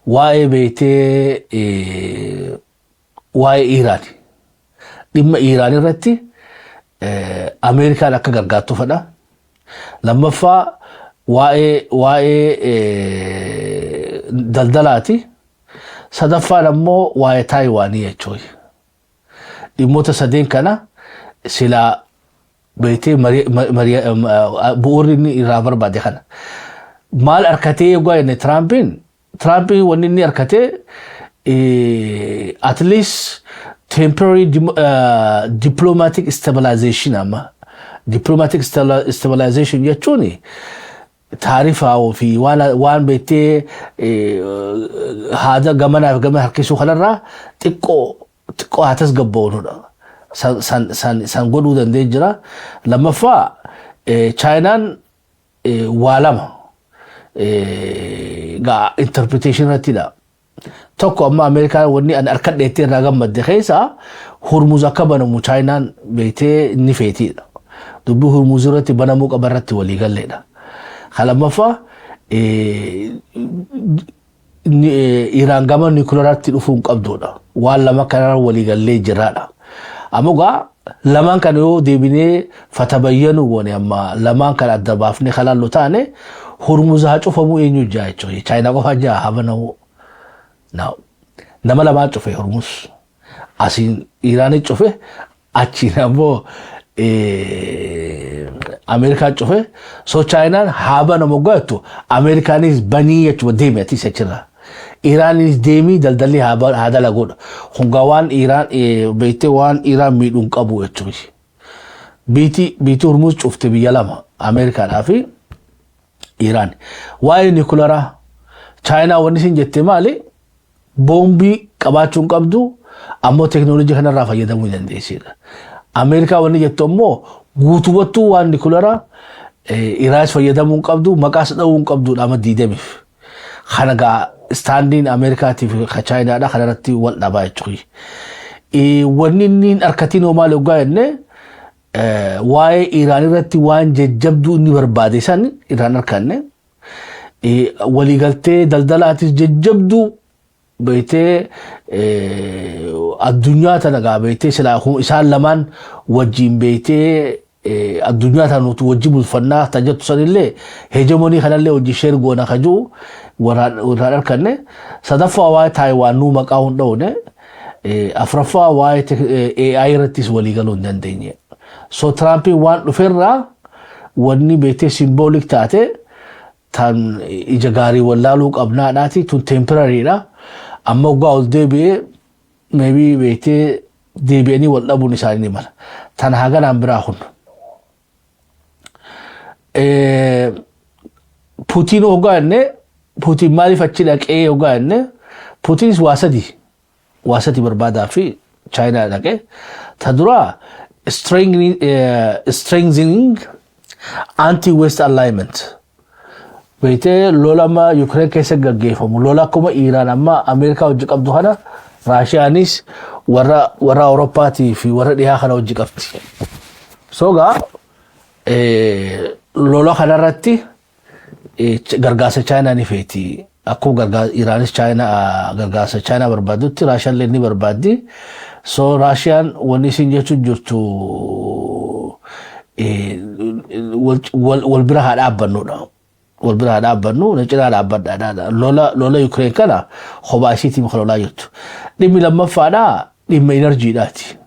Waa'ee beektee waa'ee Iiraan, dhimma Iiraan irratti Ameerikaan akka gargaartu fedha. Lammaffaa waa'ee daldalaati. Sadaffaan ammoo waa'ee Taayiwaanii jechuudha. Dhimmoota sadeen kana silaa beektee bu'uurri inni irraa barbaade kana. Maal harkatee eegaa jenne, Tiraampiin wanni inni harkatee at least temporary diplomatic stabilization. Amma diplomatic stabilization jechuun taarifaa fi waan beektee haada gamanaaf gama harkisuu kanarraa xiqqoo xiqqoo haa tasgabboonudha. San godhuu danda'ee jira. Lammaffaa, Chaayinaan waa lama gaa interpretation irrattidha. Tokko, amma Ameerikaan wanni ani harka dheettee irraa gammadde keessaa Hurmuz akka banamu Chaayinaan beektee ni feetiidha. Dubbii Hurmuz irratti banamuu qaba irratti walii galleedha. Lammaffaa, Iraan gama nikularaatti dhufuu hin qabdudha. Waan lama kanarra walii gallee jiraadha. Ammoo gaa lamaan kana yoo deebinee fatabayyanu goone, amma lamaan kana adda baafnee kalaallu taane, Hurmuz haa cufamuu eenyu jaa jechuudha. Chaayinaa qofa jaa haa banamu. Nama lamaan cufe Hurmuz. Asiin Iraanii cufe, achiin ammoo Ameerikaan cufe. So Chaayinaan haa banamu jettu, Ameerikaanis banii jechuudha, deemi atis achirraa. Iraanis deemii daldalli haa dalaguudha. Hungaa waan Iraan beektee waan Iraan miidhuu hin qabu jechuudha. Biitii Hurmuz cufte biyya lama, Ameerikaadhaa fi Iraan. Waa'ee nikularaa Chaayinaa wanni isin jette maali? Boombii qabaachuu hin qabdu, ammoo teekinooloojii kanarraa fayyadamuu ni dandeessidha. Ameerikaa wanni jettu ammoo guutumattuu waan nikularaa Iraanis fayyadamuu hin qabdu, maqaas dha'uu hin qabdudha amma diidamiif. Kana gaa standiin Ameerikaatii fi Chaayinaadha kanarratti wal dhabaa jechuudha. Wanni inni hin harkatiin hoo maali hoggaa jenne, waa'ee Iraan irratti waan jajjabduu inni barbaade san irraan harkanne, waliigaltee daldalaatis jajjabduu beektee addunyaa tana gaa beektee silaa isaan lamaan wajjin beektee addunyaa tana nuti wajjin bulfannaa ta jettu sanillee, hegemony kanallee wajjin share goona kajuu warraan harkanne. Sadaffaa, waa'ee Taayiwaan nuu maqaa hin dhowne. Afuraffaa, waa'ee AI irrattis waliigaluu hin dandeenye. So Tiraampiin waan dhuferraa wanni beektee symbolic taate tan ija gaarii wallaaluu qabnaadhaati, tun temporarydha. Amma waggaa ol deebi'ee maybe beektee deebi'anii wal dhabuun isaanii ni mala. Tan haganaan biraa kun. Putiin hoggaa jenne, Putiin maaliif achi dhaqee hoggaa jenne, Putiinis waa sadi barbaadaa fi Chaayinaa dhaqee. Ta duraa, strengthening anti-West alignment. Beektee lola amma Ukraine keessa gaggeeffamu, lola akkuma Iiraan amma Ameerikaa hojii qabdu kana Raashiyaanis warra Awurooppaatii fi warra dhihaa kana hojii qabdi. So gaa lola kanarratti gargaarsa Chaayinaa ni feeti. Akkuma Iraanis Chaayinaa gargaarsa Chaayinaa barbaadutti Raashiyaan illee ni barbaaddi. So Raashiyaan wanni isin jechuun jirtu wal bira haa dhaabbannudha. Wal bira haa dhaabbannu, na cinaa dhaabbadha. Lola Ukraine kana kophaa isiitiin kan lolaa jirtu. Dhimmi lammaffaadha, dhimma energydhaati.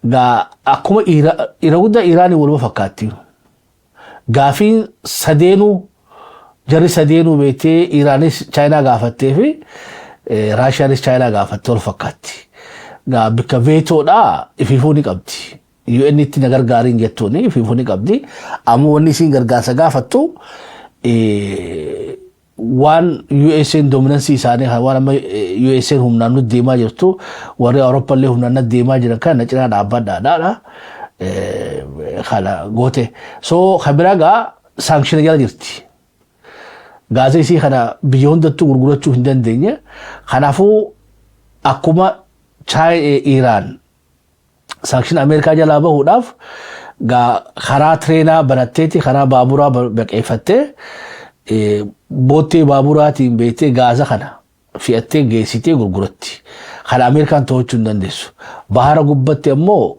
Gaa akkuma irra guddaa Iraanii waluma fakkaatti. Gaafiin sadeenuu jarri sadeenuu beektee Iraanis Chaayinaa gaafattee fi Raashiyaanis Chaayinaa gaafattee wal fakkaatti. Gaa bikka vetodhaa ifiifuu ni qabdi. UN itti na gargaariin jettuuni ifiifuu ni qabdi. Ammoo wanni isiin gargaarsa gaafattu waan USA'n dominance isaanii, waan amma USA'n humnaan nutti deemaa jirtu, warri Awurooppaa illee humnaan nutti deemaa jiran kana na cinaa dhaabbadhaadha. Kana goote. So kan biraa gaa sanction jala jirti. Gaazii isii kana biyya hundattuu gurgurachuu hin dandeenye. Kanaafuu akkuma Iraan sanction Ameerikaa jalaa bahuudhaaf gaa karaa tireenaa banatteeti, karaa baaburaa baqeeffattee, boottee baaburaatiin beektee gaaza kana fe'attee geessitee gurguratti. Kana Ameerikaan to'achuu hin dandeessu. Bahara gubbatti ammoo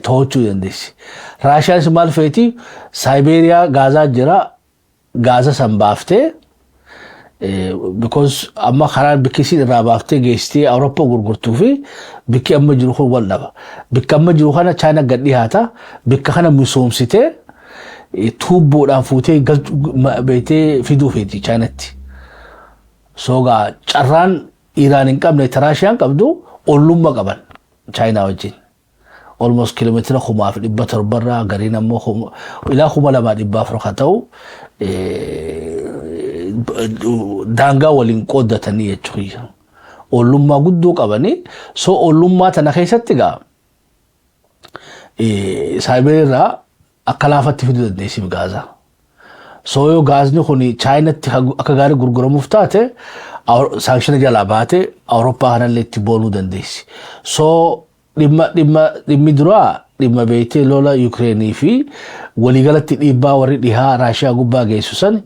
to'achuu dandeessi. Raashiyaanis maal feeti? Saayibeeriyaa gaazaa jira, gaaza san baaftee, because amma karaan bikki isiin irraa baaftee geessitee Awurooppaa gurgurtuu fi bikki amma jiru kun wal dhaba. Bikka amma jiru kana Chaayina gad dhiyaata. Bikka kana misoomsitee tuubboodhaan fuutee beektee fiduu feeti Chaayinatti. So gaa carraan Iraan hin qabne Raashiyaan qabdu ollummaa qaban Chaayinaa wajjin. Almost kiiloomeetira 1700rraa, gariin ammoo ilaa 2400 kan ta'u daangaa waliin qooddatanii jechuudha. Ollummaa guddoo qabanii, so ollummaa tana keessatti gaa Saayibeeriirraa akka laafatti fiduu dandeessi gaazaa. So yoo gaazni kun Chaayinatti akka gaarii gurguramuuf taate, sanction jalaa baate Awurooppaa kanallee itti boonuu dandeessi. So dhimma dhimma dhimmi duraa dhimma beektee lola Yukireenii fi waliigalatti dhiibbaa warri dhihaa Raashiyaa gubbaa geessu san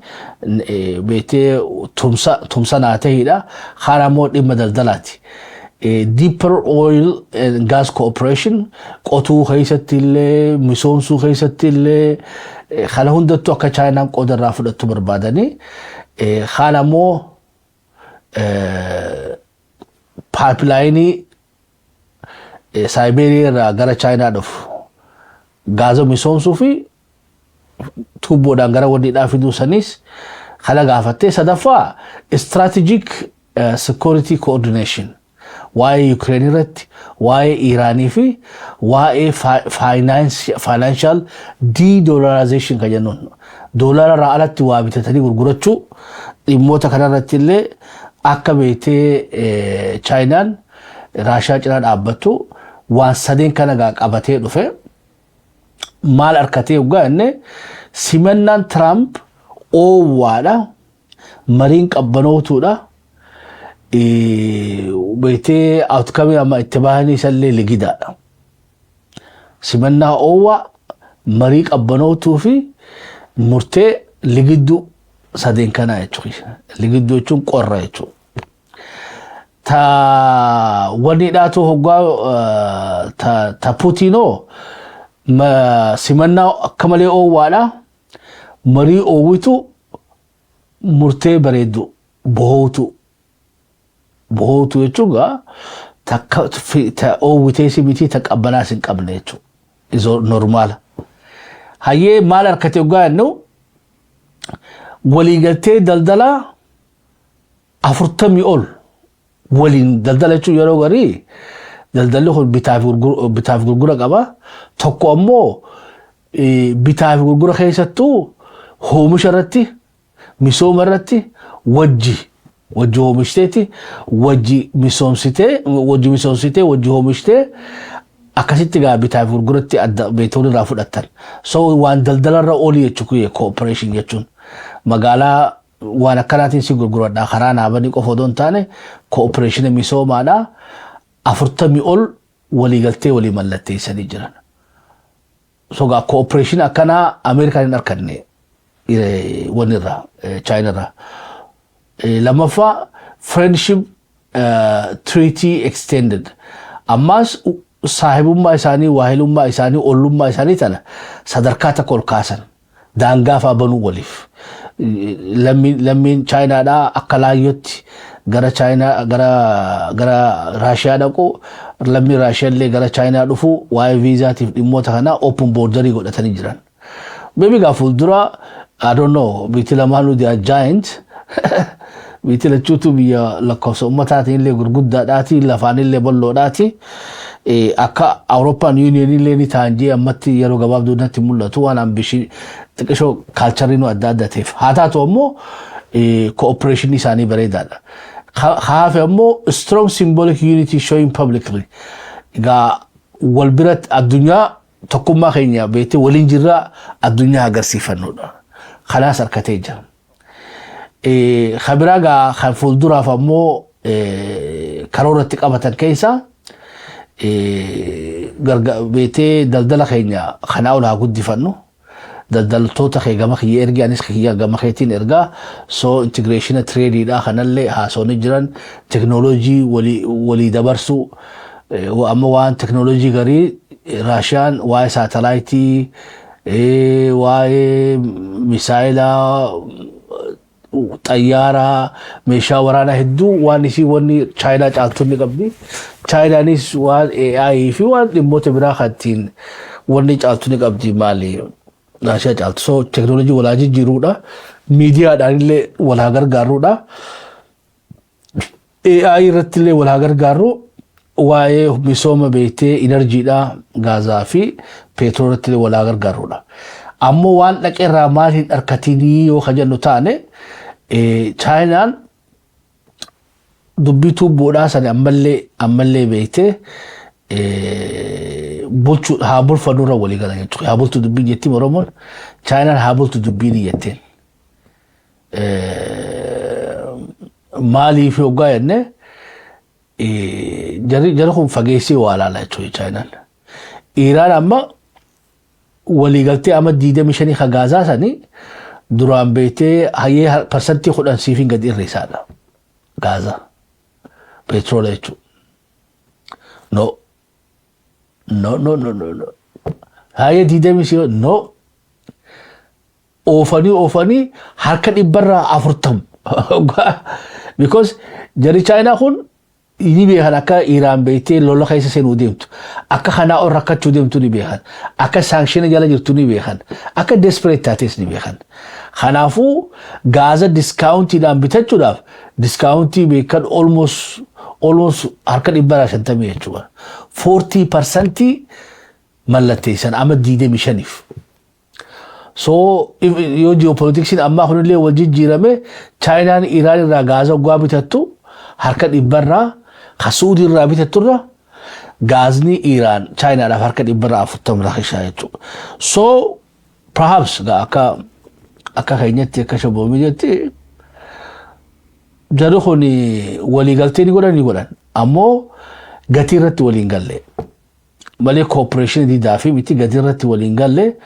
beektee tumsa tumsa naa ta'edha. Kaan ammoo dhimma daldalaati. Deeper oil and gas cooperation, qotuu keessatti illee, misoomsuu keessatti illee, kana hundattuu akka Chaayinaan qooda irraa fudhattu barbaadanii, kaan ammoo pipeline Saayibeeriyaa irraa gara Chaayinaa dhufu gaaza misoomsuu fi tuubboodhaan gara wanniidhaa fiduu sanis kana gaafattee. Sadaffaa, strategic security coordination, waa'ee Ukraine irratti, waa'ee Iraanii fi waa'ee financial de-dollarization kan jennuun, doolara irraa alatti waa bitatanii gurgurachuu, dhimmoota kanarratti illee akka beektee Chaayinaan Raashiyaa cinaa dhaabbattu waan sadeen kana gaa qabatee dhufe. Maal harkatee hoggaa inni simannaan Tiraamp oowwaadha, mariin qabbanootuudha, beektee outcome amma itti bahanii isallee ligidaadha. Simannaa oowwaa, marii qabbanootuu fi murtee ligidduu sadeen kanaa jechuudha. Ligidduu jechuun qorra jechuudha. Ta wanni dhaatu hoggaa ta Puutiinoo simannaa akka malee oowwaadha. Marii oowwitu, murtee bareeddu bohootu. Bohootu jechuun gaa takka ta oowwitee si miti, ta qabbanaas hin qabne jechuudha. Is normal. Hayyee, maal harkate hoggaa jennu, waliigaltee daldalaa 40 ol waliin. Daldala jechuun yeroo garii daldalli kun bitaaf gurgura qaba. Tokko ammoo bitaaf gurgura keessattuu oomisha irratti, misooma irratti wajji wajji oomishteeti, wajji misoomsitee, wajji misoomsitee, wajji oomishtee, akkasitti gaa bitaaf gurguratti adda beektoonni irraa fudhatan. So waan daldalarra olii jechuun cooperation jechuun magaalaa waan akkanaatiin si gurguradhaa karaa naabanii qofa odoo hin taane, cooperation misoomaadha. 40 ol waliigaltee walii mallatteessanii jiran. So gaa cooperation akkanaa Ameerikaan hin arganne wanirraa, Chaayinarraa. Lammaffaa, friendship treaty extended. Ammaas saahibummaa isaanii, waahilummaa isaanii, ollummaa isaanii tana sadarkaa takka ol kaasan, daangaa fa'aa banuu waliif. Lammiin Chaayinaadhaa akka laayyootti gara Chaayinaa, gara Raashiyaa dhaqu, lammiin Raashiyaa illee gara Chaayinaa dhufu, waa'ee viizaatiif dhimmoota kanaa open borderii godhatanii jiran. Maybe gaa fuuldura, I don't know, biyyi lamaanuu they are giant. Biyyi lachuutu biyya lakkoofsa uummataatiin illee gurguddaadhaati, lafaan illee bal'oodhaati. Akka Awurooppaan Union illee ni ta'an jee ammatti yeroo gabaabduu natti mul'atu, waan ambition xiqqishoo cultureiin adda adda ta'eef. Haa taatu ammoo cooperation isaanii bareedaadha. Haafe ammoo strong symbolic unity showing publicly. Egaa wal biratti addunyaa tokkummaa keenya beektee waliin jirraa addunyaa agarsiifannudha. Kanaas harkatee jira. Kabiraa gaa kan fuulduraaf ammoo karoora itti qabatan keessa beektee daldala keenya kanaa ol haa guddifannu. Daldaltoota kee gama kiyya ergi, anis kiyya gama keetiin ergaa. So integration tradeiidha kanallee haasawni jiran, teknoolojii walii dabarsuu. Amma waan teknoolojii garii Raashiyaan waa'ee saatalaayitii, waa'ee misaayilaa, xayyaaraa, meeshaa waraanaa hedduu waan isii wanni Chaayinaa caaltu ni qabdi. Chaayinaanis waan AI fi waan dhimmoota biraa kan ittiin wanni caaltu ni qabdi, maali, Raashiyaa caaltu. So teknoolojii walaa jijjiiruudha. Miidiyaadhaan illee walaa gargaaruudha. AI irratti illee walaa gargaarru, waa'ee misooma beektee inerjiidha, gaazaa fi peetrool irratti illee walaa gargaaruudha. Ammoo waan dhaqeerraa maal hin harkatinii yoo ka jennu taane, Chaayinaan dubbii tuubboodhaa sani ammallee beektee bulchuu haa bulfannurra walii galan jechuudha. Haa bultu dubbiin jettiin Oromoon, Chaayinaan haa bultu dubbiin jetteen. Maaliif hoggaa jenne, jarri kun fageessee waa ilaala jechuudha Chaayinaan. Iraan amma waliigaltee amma 25 ka gaazaa sanii duraan beektee hayyee 10% siifin gadi irreessaadha. Gaazaa. Petroola jechuudha. No. No, no, no, no, no. Hayyee 20 si no. Oofanii oofanii harka 40%. Because jarri Chaayinaa kun ni beekan akka Iraan beektee lola keessa seenuu deemtu. Akka kanaa ol rakkachuu deemtu ni beekan. Akka sanction jala jirtu ni beekan. Akka desperate taates ni beekan. Kanaafuu gaaza discountiidhaan bitachuudhaaf discountii beekan almost 150% jechuudha. 40% mallatteessan amma 25f. So yoo geopoliticsiin ammaa kunillee wal jijjiirame, Chaayinaan Iraan irraa gaaza waggaa bitattu harka 100rraa, ka Suudii irraa bitatturra gaazni Iraan Chaayinaadhaaf harka 40% rakishaa jechuudha. So perhaps akka keenyatti, akka shaboomii jetti, jarri kun waliigaltee ni godhan, ni godhan, ammoo gatii irratti waliin galle malee cooperation didaa fi miti. Gatii irratti waliin galle,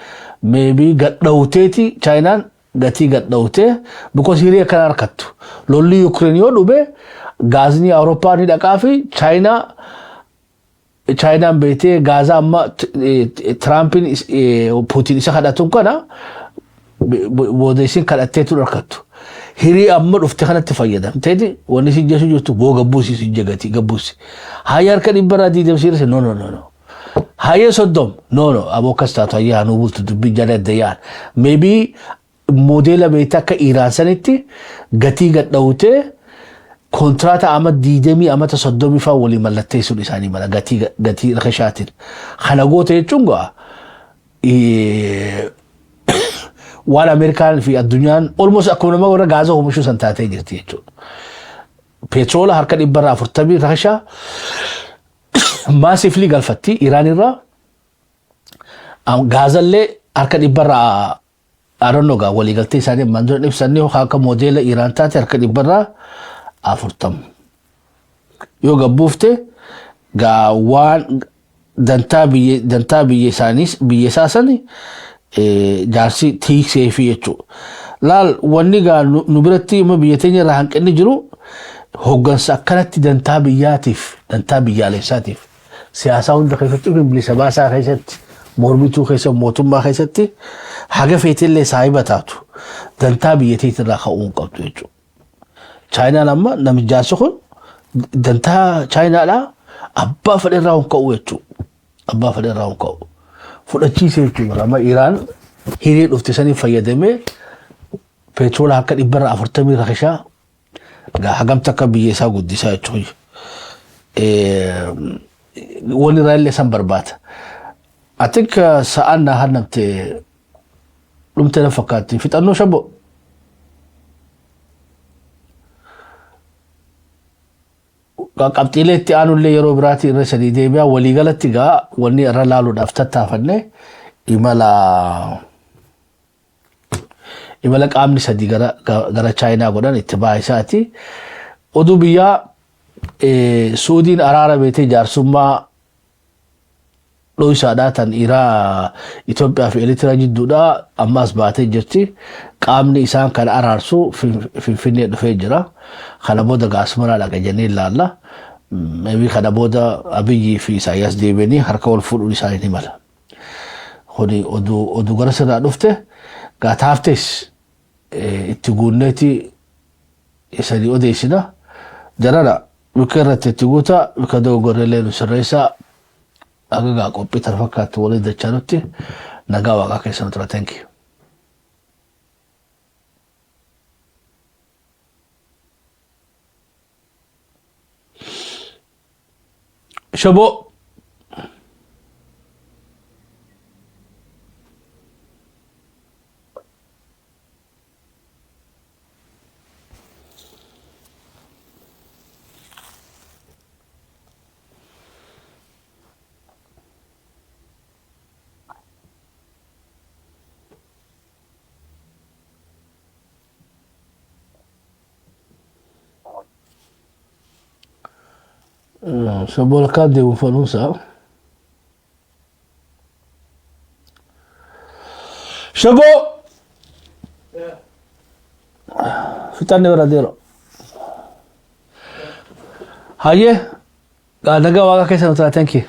maybe gadhawteeti Chaayinaan gatii gadhawtee, because hirii akkana harkattu. Lolli Ukraine yoo dhume gaazni Awurooppaa ni dhaqaa fi Chaayinaan beektee gaazaa amma Tiraampiin Puutiin isa kadhatuun kana booda isin kadhatteetu harkattu. Hirii amma dhufte kanatti fayyadamteeti wanni isin jechu jirtu boo gabbuusi isin jagati gabbuusi. Hayya 125% siirse, no, no, no, no. Hayyee 30, no, no, aboo akkas taatu, hayyee hanuu bultu dubbii jala adda yaan. Maybe moodeela beekte akka Iraan sanitti gatii gadhawutee kontiraataa amma 20 amata 30 fa'aa walii mallatteessuun isaanii mala gatii rakashaatiin. Kana goota jechuun gaa waan Ameerikaan fi addunyaan almost akkuma nama warra gaaza oomishuu san taatee jirti jechuudha. Petroola 40% rakashaa massively galfatti Iraan irraa, gaazallee harka 100rraa, I don't know, gaa waliigaltee isaanii ammaan dura ibsanii akka moodeela Iraan taate 40%. Yoo gabbuufte gaa waan dantaa biyya isaaniis biyya isaa sani jaarsi tiiksee fi jechuudha. Laal, wanni gaa nu biratti immoo biyya teenya irraa hanqinni jiru hoggansa akkanatti dantaa biyyaatiif, dantaa biyyaalessaatiif, siyaasaa hunda keessatti, bilisa baasaa keessatti, mormituu keessa, mootummaa keessatti, haga feetillee saahiba taatu dantaa biyya teetirraa ka'uu hin qabdu jechuudha. Chaayinaan amma namichi jaarsi kun dantaa Chaayinaadhaa abbaa fedhe irraa hin ka'u jechuudha. Abbaa fedhe irraa hin ka'u. Fudhachiisee jechuudha. Amma Iraan hiree dhufte saniin fayyadamee petroola 40% rakishaa hagamta akka biyya isaa guddisaa jechuudha. Wanni irraa illee san barbaada. I think sa'aan na hannamte dhumte na fakkaatti. Fixannoo shaboo. Qabxiilee itti aanullee yeroo biraatti irra sadii deebi'a. Waliigalatti gaa wanni irra laaluudhaaf tattaafanne imala qaamni sadii gara Chaayinaa godhan itti ba'a isaati. Oduu biyyaa, Suudiin araara beetee jaarsummaa dho'isaadhaa tan Iraa Itoophiyaa fi Eertiraa jidduudhaa ammaas baatee jirti. Qaamni isaan kana araarsu Finfinnee dhufee jira. Kana booda gaasmaraa dhaqa jennee ilaalla. Maybe kana booda Abiyyii fi Isaayyaas deebi'anii harka wal fuudhuun isaanii ni mala. Kuni oduu gara sirraa dhufte gaataaftes itti guunneeti isanii odeessina. Jarana bikka irratti itti guutaa bikka dogoggorreellee nu sirreessaa akka gaa qophii tana fakkaattu waliin dachaa nutti nagaa waaqaa keessa nu tura. Thank you. Shaboo. Shaboo lakkaan deemu fanuunsaa. Shaboo. Fixanni bira deero. Hayyee nagaa waaqa keessa nu tura. Thank you.